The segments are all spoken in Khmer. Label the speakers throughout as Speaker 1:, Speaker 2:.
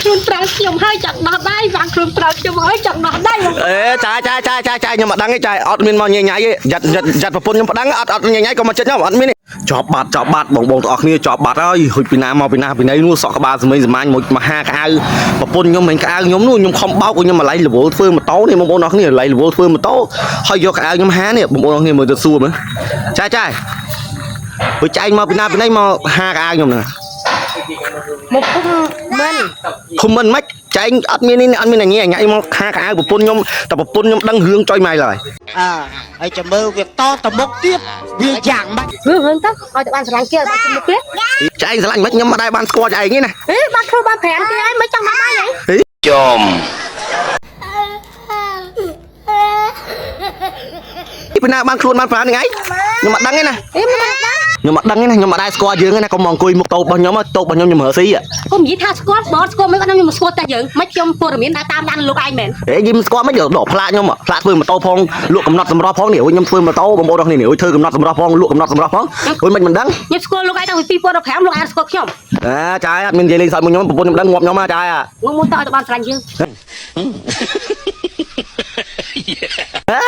Speaker 1: ខ្លួនប្រាំងខ្ញុំហើយចង់ដោះដៃវាំងខ្លួនប្រាំងខ្ញុំហើយចង់ដោះដៃបង
Speaker 2: អេចាយចាយចាយចាយចាយខ្ញុំអត់ដឹងទេចាយអត់មានមកញ៉ៃញ៉ៃទេយ៉ាត់យ៉ាត់យ៉ាត់ប្រពន្ធខ្ញុំប្តឹងអត់អត់ញ៉ៃញ៉ៃក៏មកចិត្តខ្ញុំអត់មានទេចប់បាត់ចប់បាត់បងបងទាំងអស់គ្នាចប់បាត់ហើយហុចពីណាមកពីណាពីណីនោះសក់ក្បាលសមិញសមាញ់មួយមហាក្អៅប្រពន្ធខ្ញុំមិនក្អៅខ្ញុំនោះខ្ញុំខំបោកខ្ញុំម្លៃរវល់ធ្វើម៉ូតូនេះបងប្អូនអរគ្នាម្លៃរវល់ធ្វើម៉ូតូហើយយកក្អៅខ្ញុំហានេះបងប្អូនអរគ្នាមើលទៅសួរមើលចាយចាយហុចចែងមកពីណាពីណីមកហាក្អៅខ្ញុំហ្នឹង
Speaker 1: មកពុំមិន
Speaker 2: ខុំមិនមិនចែងអត់មាននេះអត់មានញ៉ៃញ៉ៃមកខាក្អៅប្រពន្ធខ្ញុំតែប្រពន្ធខ្ញុំដឹងរឿងចុយម៉ៃឡើយ
Speaker 3: អើហើយចាំមើលវាតទៅមុខទៀតវាយ៉ាងម៉េច
Speaker 1: រឿងរឿងទៅឲ្យតែបានស្រឡាញ់គេឲ្យបានជំនុកគេ
Speaker 2: ចែងស្រឡាញ់មិនខ្ញុំមិនដែលបានស្គាល់ចែងទេណា
Speaker 1: អេបានខ្លួនបានប្រាំគេហើយមិនចង់ដោះដៃហី
Speaker 4: ចំ
Speaker 2: ពីណាបានខ្លួនបានប្រាណហ្នឹងឯងខ្ញុំអត់ដឹងទេណា
Speaker 1: អេមិនដឹង
Speaker 2: ខ្ញុំអត់ដឹងទេណាខ្ញុំអត់ដែលស្គាល់យើងទេណាកុំមកអង្គុយមុខតូបរបស់ខ្ញុំតូបរបស់ខ្ញុំខ្ញុំរើស៊ី
Speaker 1: កុំនិយាយថាស្គាល់បងស្គាល់មិនគាត់ខ្ញុំស្គាល់តែយើងមិនខ្ញុំព័ត៌មានដើរតាមដានលោកឯងមែន
Speaker 2: ហេយីមិនស្គាល់មិនយកដកផ្លាកខ្ញុំផ្លាកធ្វើម៉ូតូផងលក់កំណត់សម្រស់ផងនេះខ្ញុំធ្វើម៉ូតូបងប្អូនអរគ្នានេះធ្វើកំណត់សម្រស់ផងលក់កំណត់សម្រស់ផងអូយមិនមិនដឹង
Speaker 1: ខ្ញុំស្គាល់លោកឯងតាំងពី2015លោកឯងស្គាល់ខ្ញុំ
Speaker 2: អាចាយអត់មាននិយាយលេងសើចមួយខ្ញុំប្រពន្ធខ្ញុំដឹងងាប់ខ្ញុំហ่าចាយ
Speaker 1: ងមុនតើឲ្យតែបានស្រឡាញ់យើង
Speaker 2: អេ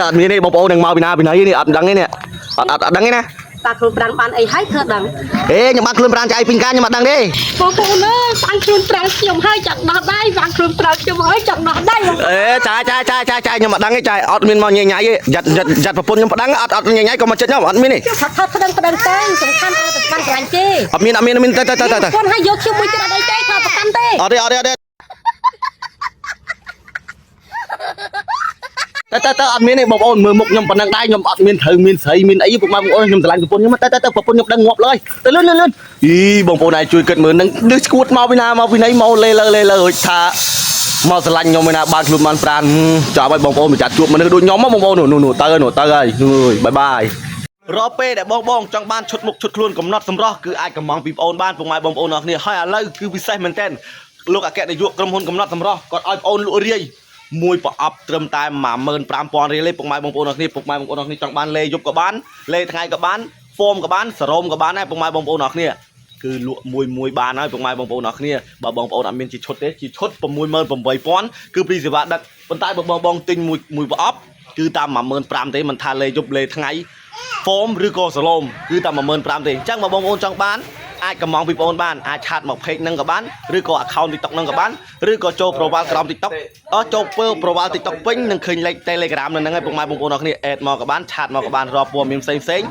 Speaker 2: អត់មានទេបងប្អូននឹងមកពីណាពីណីនេះអត់ដឹងទេនេះអត់អត់អត់ដឹងទេណា
Speaker 1: តាខ្លួនប្រាំបានអីហើយធ្វើដឹង
Speaker 2: អេខ្ញុំបានខ្លួនប្រាណចាយពីការខ្ញុំអត់ដឹងទេ
Speaker 1: បងប្អូនអើយបានខ្លួនប្រាំខ្ញុំហើយចង់ដោះដៃវាំងខ្លួនប្រាំខ្ញុំហើយចង់ដោះដៃបង
Speaker 2: អេចាយចាយចាយចាយចាយខ្ញុំអត់ដឹងទេចាយអត់មានមកញ៉ៃញ៉ៃទេយ៉ាត់យ៉ាត់យ៉ាត់ប្រពន្ធខ្ញុំប្តឹងអត់អត់ញ៉ៃញ៉ៃក៏មកចិត្តខ្ញុំអត់មានទេ
Speaker 1: ថាថាប្តឹងប្តឹងទៅសំខាន់ឲ្យតែបានស្រឡាញ់គេ
Speaker 2: អត់មានអត់មានអត់មានទៅទៅទៅទៅ
Speaker 1: គាត់ឲ្យយកខ្ញុំមួយទៀតអត់អីទេថាប្រកាន់ទេ
Speaker 2: អត់ទេអត់ទេអត់ទេទៅទៅទៅអត់មានទេបងប្អូនមើលមុខខ្ញុំប៉ុណ្ណឹងដែរខ្ញុំអត់មានត្រូវមានស្រីមានអីពុកម៉ែបងប្អូនខ្ញុំស្រឡាញ់ប្រពន្ធខ្ញុំទៅទៅទៅប្រពន្ធខ្ញុំដឹងងាប់លើយទៅលឿនលឿនលឿនអីបងប្អូនឯងជួយគិតមើលនឹងដូចស្គួតមកពីណាមកពីណីមកលេលើលេលើរួចថាមកស្រឡាញ់ខ្ញុំឯណាបានខ្លួនបានប្រានចាប់ឲ្យបងប្អូនម្ចាស់ជួបមនុស្សដូចខ្ញុំបងប្អូននោះនោះទៅនោះទៅហើយបាយបាយ រាល់ពេលដែលបងបងចង់បានឈុតមុខឈុតខ្លួនកំណត់សម្រស់គឺអាចកំងពីបងអូនបានពុកម៉ែបងប្អូនអរគ្នាហើយឥឡូវគឺពិសេសមែនទែនលោកអគ្គនាយកក្រុមហ៊ុនកំណត់សម្រស់គាត់ឲ្យបងអូនលក់រាយមួយប្រអប់ត្រឹមតែ15000រៀលទេពុកម៉ែបងប្អូនអរគ្នាពុកម៉ែបងប្អូនអរគ្នាចង់បានលេយប់ក៏បានលេថ្ងៃក៏បានហ្វមក៏បានសរោមក៏បានដែរពុកម៉ែបងប្អូនអរគ្នាគឺលក់មួយមួយបានហើយពុកម៉ែបងប្អូនអរគ្នាបើបងប្អូនអត់មានជាឈុតទេជាឈុត68000គឺព្រីសេវាដឹកប៉ុន្តែបើបងបងទិញមួយមួយប្រអប់គឺតាម15000ទេមិនថាលេយប់លេថ្ងៃ ហ្វមឬក៏សឡូមគឺតែ15000ទេអញ្ចឹងបើបងប្អូនចង់បានអាចកំងពីបងប្អូនបានអាចឆាតមក page ហ្នឹងក៏បានឬក៏ account TikTok ហ្នឹងក៏បានឬក៏ចូល profile ក្រោម TikTok អោះចូលពើ profile TikTok ពេញនឹងឃើញលេខ Telegram នៅហ្នឹងហើយពុកម៉ែបងប្អូនអរគ្នា add មកក៏បានឆាតមកក៏បានរាប់ព័ត៌មានផ្សេងផ្សេង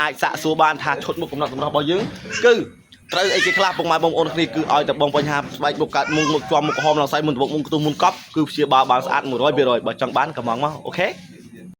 Speaker 2: អាចសាកសួរបានថាឈុតមុខកំណត់សម្រាប់របស់យើងគឺត្រូវអីគេខ្លះពុកម៉ែបងប្អូនគ្នាគឺឲ្យតែបងបញ្ហាស្បែកមុខកើតមុខមុខជាប់មុខក្រហមឡើងសៃមុនត្បុកមុខខ្ទុះមុនកប់គឺព្យាបាលបានស្អាត100%បើចង់បានកំងមកអូខេ